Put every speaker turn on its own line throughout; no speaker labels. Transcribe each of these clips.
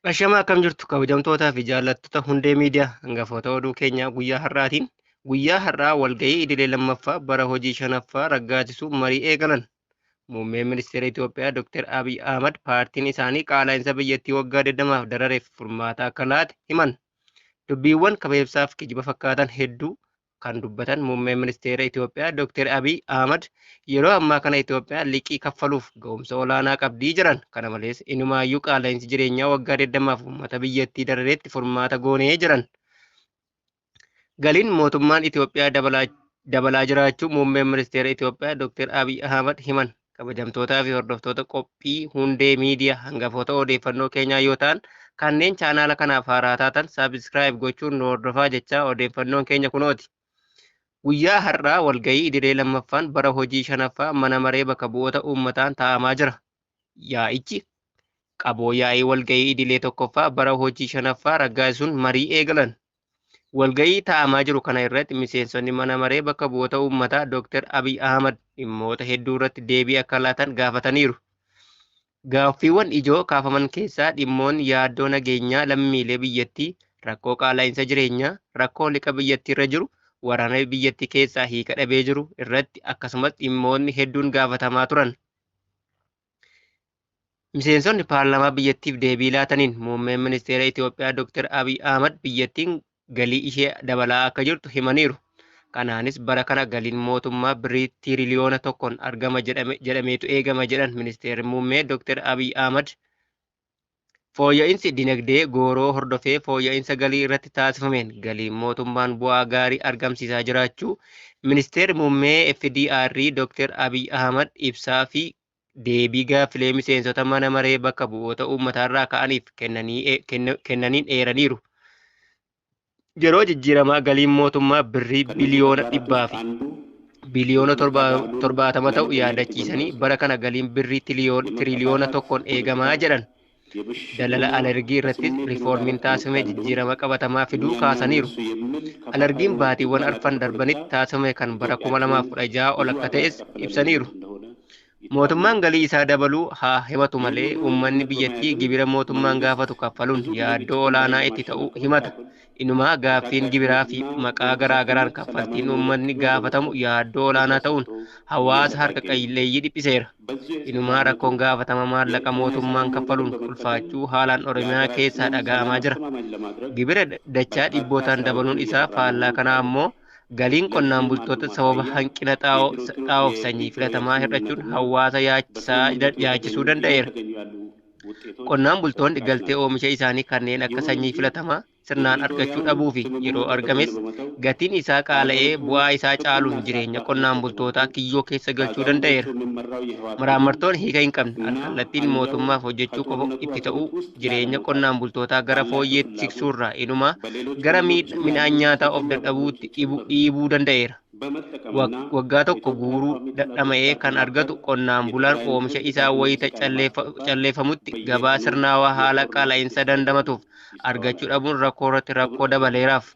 Ashamaa, akkam jirtu kabajamtootaa fi jaallattoota Hundee Miidiyaa? Hangafoota oduu keenyaa guyyaa har'aatiin, guyyaa har'aa walgahii idilee lammaffaa bara hojii shanaffaa raggaasisuu marii eegalan. Muummeen ministeera Itoophiyaa Dr. Abiy Ahmad paartiin isaanii qaala'insa biyyattii waggaa 20f darareef furmaata akka laate himan. Dubbiiwwan kabeebsaaf kijiba fakkaatan hedduu kan dubbatan muummeen ministeera Itoophiyaa Dr. Abiy Ahmad yeroo ammaa kana Itoophiyaan liqii kaffaluuf ga'umsa olaanaa qabdii jiran. Kana malees inumaayyuu qaala'insi jireenyaa waggaa 20f uummata biyyattii darareetti furmaata goonee jiran. Galiin mootummaan Itoophiyaa dabalaa jiraachuu muummeen ministeera Itoophiyaa Dr. Abiy Ahmad himan. Kabajamtootaa fi hordoftoota qophii Hundee Miidiyaa, hangafoota odeeffannoo keenyaa yoo ta'an, kanneen chaanaala kanaaf haaraa taatan subscribe gochuun nu hordofaa jechaa, odeeffannoon keenya kunooti. Guyyaa har'aa walgahii idilee lammaffaan bara hojii shanaffaa mana maree bakka bu'oota uummataan taa'amaa jira. Yaa'ichi qaboo yaa'ii walgahii idilee tokkoffaa bara hojii shanaffaa raggaasisuun marii eegalan. Walgahii taa'amaa jiru kana irratti miseensonni mana maree bakka bu'oota uummataa Dr. Abiy Ahmad dhimmoota hedduu irratti deebii akka laatan gaafataniiru. Gaaffiiwwan ijoo kaafaman keessaa dhimmoonni yaaddoo nageenyaa lammiilee biyyattii, rakkoo qaala'insa jireenyaa, rakkoo liqa biyyattii irra jiru, waraana biyyattii keessaa hiika dhabee jiru irratti, akkasumas dhimmoonni hedduun gaafatamaa turan. Miseensonni paarlaamaa biyyattiif deebii laataniin muummeen ministeera Itoophiyaa Dr. Abiy Ahmad biyyattiin galii ishee dabalaa akka jirtu himaniiru. Kanaanis bara kana galiin mootummaa birrii tiriliyoona 1n argama jedhameetu eegama jedhan ministeerri muummee Dr. Abiy Ahmad. Fooyya'insi dinagdee gooroo hordofee fooyya'insa galii irratti taasifameen galiin mootummaan bu'aa gaarii argamsiisaa jiraachuu ministeerri muummee FDRE Dr. Abiy Ahmad ibsaa fi deebii gaaffilee miseensota mana maree bakka bu'oota uummataarraa ka'aniif kennaniin eeraniiru. Yeroo jijjiiramaa galiin mootummaa birrii biliyoona 100 fi biliyoona 70 ta'u yaadachiisanii, bara kana galiin birrii tiriliyoona 1n eegamaa jedhan. Daldala alergii irrattis riifoormiin taasifame jijjiirama qabatamaa fiduu kaasaniiru. Alergiin baatiiwwan arfan darbanitti taasifame kan bara 2016 ol akka ta'es ibsaniiru. Mootummaan galii isaa dabaluu haa himatu malee, uummanni biyyattii gibira mootummaan gaafatu kaffaluun yaaddoo olaanaa itti ta'uu himata. Inumaa gaaffiin gibiraa fi maqaa garaa garaan kaffaltiin uummanni gaafatamu yaaddoo olaanaa ta'uun hawaasa harka qalleeyyii dhiphiseera. Inumaa rakkoon gaafatama maallaqa mootummaan kaffaluun ulfaachuu haalaan Oromiyaa keessaa dhaga'amaa jira. Gibira dachaa dhibbootaan dabaluun isaa faallaa kanaa ammoo galiin qonnaan bultoota sababa hanqina xaa'oof sanyii filatamaa hir'achuun hawaasa yaachisuu danda'eera. Qonnaan bultoonni galtee oomisha isaanii kanneen akka sanyii filatamaa sirnaan argachuu dhabuu fi yeroo argames gatiin isaa qaala'ee bu'aa isaa caaluun jireenya qonnaan bultootaa kiyyoo keessa galchuu danda'eera. Maraammartoon hiika hin qabne alkallattiin mootummaaf hojjechuu qofa itti ta'uu jireenya qonnaan bultootaa gara fooyyeetti siksuurraa inumaa gara midhaan nyaataa of dadhabuutti dhiibuu danda'eera. Waggaa tokko guuruu dadhama'ee kan argatu qonnaan bulaan oomisha isaa wayita calleeffamutti gabaa sirnaawaa haala qaala'insa dandamatuuf argachuu dhabuun rakkoo irratti rakkoo dabaleeraaf.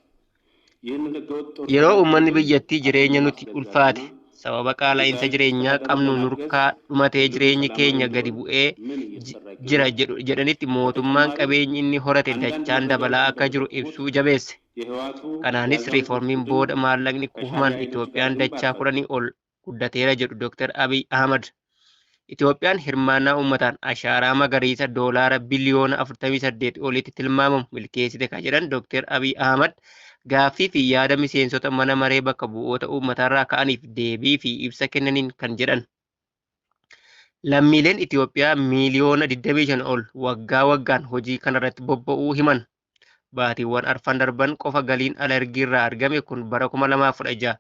Yeroo uummanni biyyattii jireenya nuti ulfaate, sababa qaala'insa jireenyaa qabnu nurkaa dhumatee, jireenyi keenya gadi bu'ee jira jedhanitti, mootummaan qabeenyi inni horate dachaan dabalaa akka jiru ibsuu jabeesse. Kanaanis riiformiin booda maallaqni kuufaman Itoophiyaan dachaa 10 ol guddateera jedhu Dr. Abiy Ahmad. Itoophiyaan hirmaannaa uummataan ashaaraa magariisa doolaara biliyoona 48 olitti tilmaamamu milkeessite kan jedhan Dr. Abiy Ahmad gaaffii fi yaada miseensota mana maree bakka bu'oota uummataarraa ka'aniif deebii fi ibsa kennaniin kan jedhan. Lammiileen Itoophiyaa miiliyoona 25 ol waggaa waggaan hojii kanarratti bobba'uu himan. Baatiiwwan arfan darban qofa galiin alergiirraa argame kun bara 2016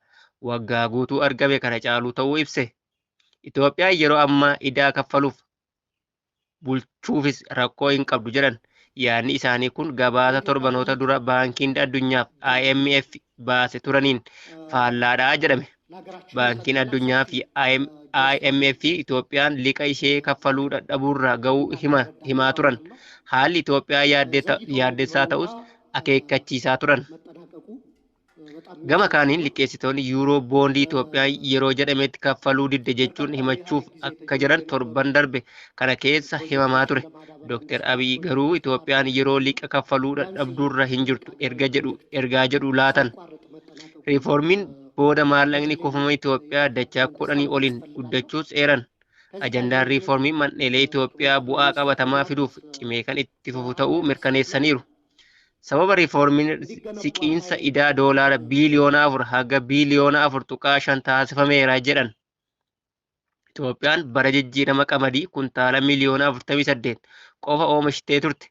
waggaa guutuu argame kana caaluu ta'uu ibse. Itoophiyaan yeroo ammaa idaa kaffaluuf bulchuufis rakkoo hin qabdu jedhan. Yaadni isaanii kun gabaasa torbanoota dura Baankiin Addunyaaf IMF baase turaniin faallaadhaa jedhame. Baankiin Addunyaa fi IMF Itoophiyaan liqa ishee kaffaluu dadhabuurra ga'uu himaa turan. Haalli Itoophiyaa yaaddessaa ta'us akeekkachiisaa turan. Gama kaaniin liqeessitoonni yuuroo boondii Itoophiyaa yeroo jedhametti kaffaluu didde jechuun himachuuf akka jiran torban darbe kana keessa himamaa ture. Dr. Abiy garuu Itoophiyaan yeroo liqa kaffaluu dadhabduurra hin jirtu erga jedhu ergaa jedhu laatan. Riiformiin booda maallaqni kuufama Itoophiyaa dachaa 10 oliin guddachuus eeran. Ajandaan riiformii mandheelee Itoophiyaa bu'aa qabatamaa fiduuf cimee kan itti fufu ta'uu mirkaneessaniiru. Sababa riiformiin siqiinsa idaa doolaara biiliyoona 4 haga biiliyoona 4.5 taasifameera jedhan. Itoophiyaan bara jijjiirama qamadii kuntaala miiliyoona 48 qofa oomishtee turte.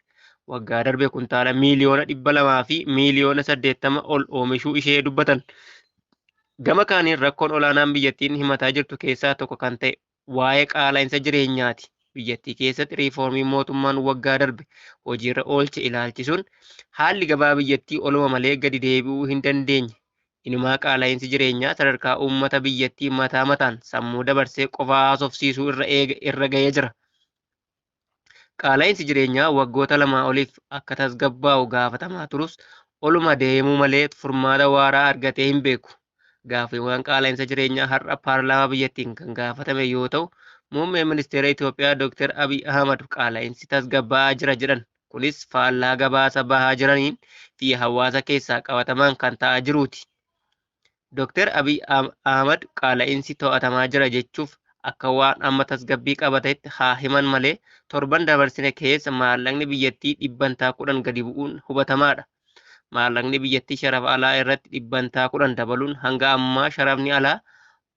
Waggaa darbe kuntaala miiliyoona 200 fi miiliyoona 80 ol oomishuu ishee dubbatan. Gama kaaniin rakkoon olaanaan biyyattiin himataa jirtu keessaa tokko kan ta'e waa'ee qaala'insa jireenyaati. Biyyattii keessatti riiformii mootummaan waggaa darbe hojiirra oolche ilaalchisuun haalli gabaa biyyattii oluma malee gadi deebi'uu hin dandeenye. Inumaa qaala'insi jireenyaa sadarkaa uummata biyyattii mataa mataan sammuu dabarsee qofaa haasofsiisuu irra ga'ee jira. Qaala'insi jireenyaa waggoota lamaa oliif akka tasgabbaa'u gaafatamaa turus oluma deemuu malee furmaata waaraa argatee hin beeku. Gaaffiiwwan qaala'insa jireenyaa har'a paarlaamaa biyyattiin kan gaafatame yoo ta'u, muummeen ministeera Itoophiyaa Dr. Abiy Ahmad qaala'insi tasgabbaa'aa jira jedhan. Kunis faallaa gabaasa bahaa jiraniin fi hawaasa keessaa qabatamaan kan ta'aa jiruuti. Dr. Abiy Ahmad qaala'insi to'atamaa jira jechuuf akka waan amma tasgabbii qabatetti haa himan malee torban dabarsine keessa maallaqni biyyattii dhibbantaa 10 gadi bu'uun hubatamaadha. Maallaqni biyyattii sharafa alaa irratti dhibbantaa 10 dabaluun hanga ammaa sharafni alaa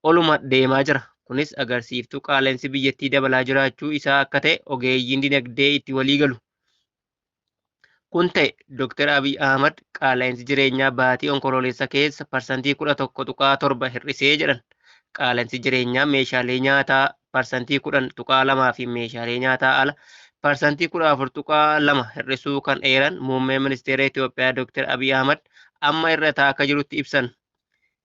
oluma deemaa jira. Kunis agarsiiftuu qaala'insi biyyattii dabalaa jiraachuu isaa akka ta'e ogeeyyiin dinagdee itti walii galu. Kun ta'e Dr. Abiy Ahmad qaala'insi jireenyaa baatii onkoloolessa keessa parsantii 11.7 hir'isee jedhan. Qaala'insi jireenyaa meeshaalee nyaataa parsantii 10.2 fi meeshaalee nyaataa ala parsantii 14.2 hir'isuu kan eeran muummeen ministeera Itoophiyaa Dr. Abiy Ahmad amma irra akka jirutti ibsan.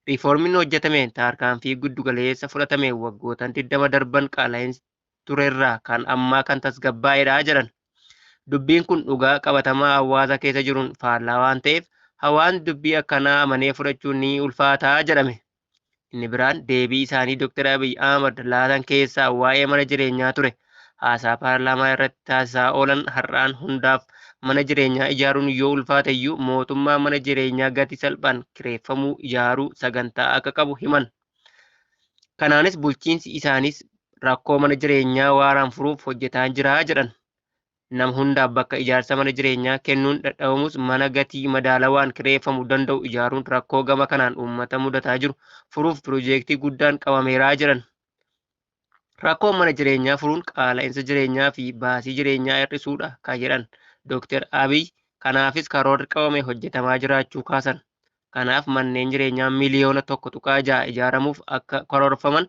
Riiformiin hojjetameen tarkaanfii giddu galeessa fudhatame waggootan 20 darban qaala'insi turerraa kan ammaa kan tasgabbaa'edha jedhan. Dubbiin kun dhugaa qabatamaa hawaasa keessa jiruun faallaa waan ta'eef hawaasni dubbii akkanaa amanee fudhachuun ni ulfaataa jedhame. Inni biraan deebii isaanii Dr. Abiy Ahmad laatan keessaa waa'ee mana jireenyaa ture. Haasaa paarlaamaa irratti taasisaa oolan har'aan hundaaf mana jireenyaa ijaaruun yoo ulfaate iyyuu mootummaa mana jireenyaa gatii salphaan kireeffamuu ijaaruu sagantaa akka qabu himan. Kanaanis bulchiinsi isaaniis rakkoo mana jireenyaa waaraan furuuf hojjetaa jira jedhan. Nama hundaaf bakka ijaarsa mana jireenyaa kennuun dadhabamus mana gatii madaalawaan kireeffamuu danda'u ijaaruun rakkoo gama kanaan uummata mudataa jiru furuuf piroojeektii guddaan qabameeraa jedhan. Rakkoon mana jireenyaa furuun qaala'insa jireenyaa fi baasii jireenyaa hir'isuudha kan jedhan Dr. Abiy kanaafis karoorri qabame hojjetamaa jiraachuu kaasan. Kanaaf manneen jireenyaa miliyoona 1.6 ijaaramuuf akka karoorfaman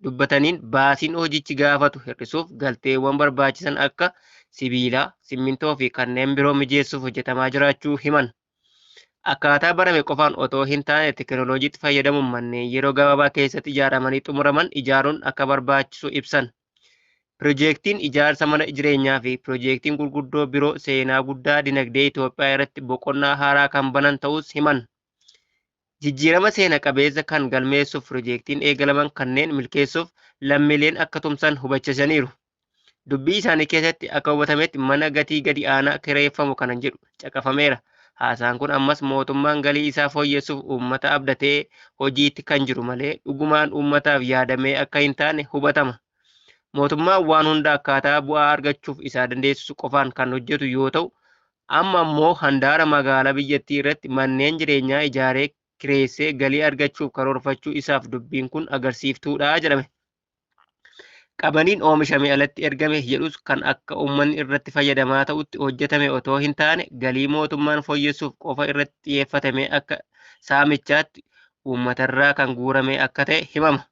dubbataniin baasiin hojichi gaafatu hir'isuuf galteewwan barbaachisan akka sibiilaa, simmintoo fi kanneen biroo mijeessuuf hojjetamaa jiraachuu himan. Akkaataa barame qofaan otoo hin taane teekinooloojiitti fayyadamuun manneen yeroo gabaabaa keessatti ijaaramanii xumuraman ijaaruun akka barbaachisu ibsan. Piroojeektiin ijaarsa mana jireenyaa fi piroojeektiin gurguddoo biroo seenaa guddaa dinagdee Itoophiyaa irratti boqonnaa haaraa kan banan ta'us himan. Jijjiirama seena qabeessa kan galmeessuuf piroojeektiin eegalaman kanneen milkeessuuf lammiileen akka tumsan hubachiisaniiru. Dubbii isaanii keessatti akka hubatametti mana gatii gadi aanaa kireeffamu kan jedhu caqafameera. Haasaan kun ammas mootummaan galii isaa fooyyessuuf uummata abdatee hojiitti kan jiru malee dhugumaan uummataaf yaadamee akka hin taane hubatama. Mootummaan waan hunda akkaataa bu'aa argachuuf isaa dandeessisu qofaan kan hojjetu yoo ta'u, amma immoo handaara magaalaa biyyattii irratti manneen jireenyaa ijaaree kireessee galii argachuuf karoorfachuu isaaf dubbiin kun agarsiiftuudha jedhame. Qamadiin oomishame alatti ergame jedhus kan akka uummanni irratti fayyadamaa ta'utti hojjetame otoo hin taane galii mootummaan fooyyessuuf qofa irratti xiyyeeffatame akka saamichaatti uummatarraa kan guurame akka ta'e himama.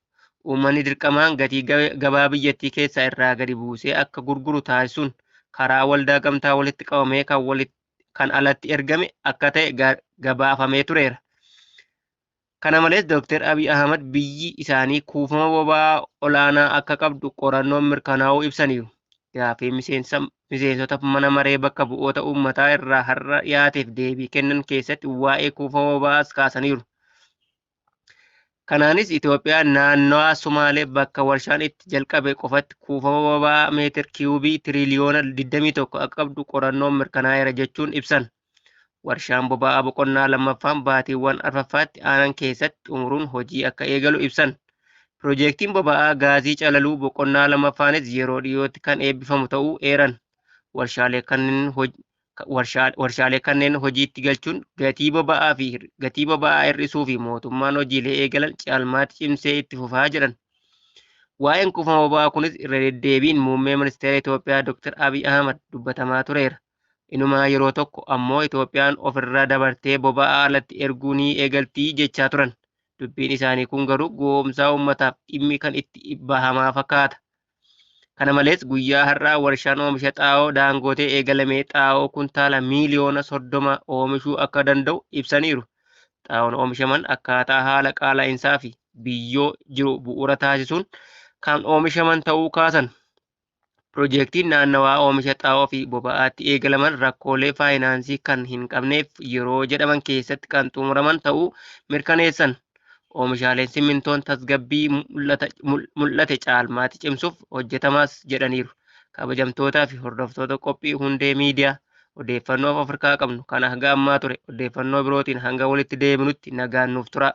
Uummanni dirqamaan gatii gabaa biyyattii keessaa irraa gadi buusee akka gurguru taasisuun karaa waldaa gamtaa walitti qabamee kan alatti ergame akka ta'e gabaafamee tureera. Kana malees Dr. Abiy Ahmad biyyi isaanii kuufama boba'aa olaanaa akka qabdu qorannoon mirkanaa'uu ibsaniiru. Gaaffii miseensota mana maree bakka bu'oota uummataa irraa har'a dhiyaateef deebii kennan keessatti waa'ee kuufama boba'aas kaasaniiru. Kanaanis Itoophiyaan naannawaa Sumaalee bakka warshaan itti jalqabe qofatti kuufama boba'aa meetir kiiyuubii tiriliyoona 21 akka qabdu qorannoon mirkanaa'eera jechuun ibsan. Warshaan boba'aa boqonnaa lammaffaan baatiiwwan arfaffaatti aanan keessatti xumuruun hojii akka eegalu ibsan. Piroojeektiin boba'aa gaazii calaluu boqonnaa lammaffaanis yeroo dhiyootti kan eebbifamu ta'uu eeran. Warshaalee kanneen hojiitti galchuun gatii boba'aa fi gatii boba'aa hir'isuu fi mootummaan hojiilee eegalan caalmaatti cimsee itti fufaa jedhan. Waa'een kuufama boba'aa kunis irra deddeebiin muummee ministeera Itoophiyaa Dr. Abiy Ahmad dubbatamaa tureera. Inumaa yeroo tokko ammoo Itoophiyaan ofirra dabartee boba'aa alatti erguu ni eegaltii jechaa turan. Dubbiin isaanii kun garuu goomsaa uummataaf dhimmi kan itti bahamaa fakkaata. Kana malees guyyaa har'aa warshaan oomisha xaa'oo Daangootee eegalamee xaa'oo kuntaala miiliyoona 30 oomishuu akka danda'u ibsaniiru. Xaa'oon oomishaman akkaataa haala qaala'insaa fi biyyoo jiru bu'uura taasisuun kan oomishaman ta'uu kaasan. Piroojeektiin naannawaa oomisha xaa'oo fi boba'aatti eegalaman rakkoolee faayinaansii kan hin qabneef yeroo jedhaman keessatti kan xumuraman ta'uu mirkaneessan. Oomishaaleen simmintoon tasgabbii mul'ate caalmaatti cimsuuf hojjetamaas jedhaniiru. Kabajamtootaa fi hordoftoota qophii hundee miidiyaa odeeffannoo Afrikaa qabnu kan hanga ammaa ture odeeffannoo birootiin hanga walitti deebinutti nagaan nuuf tura.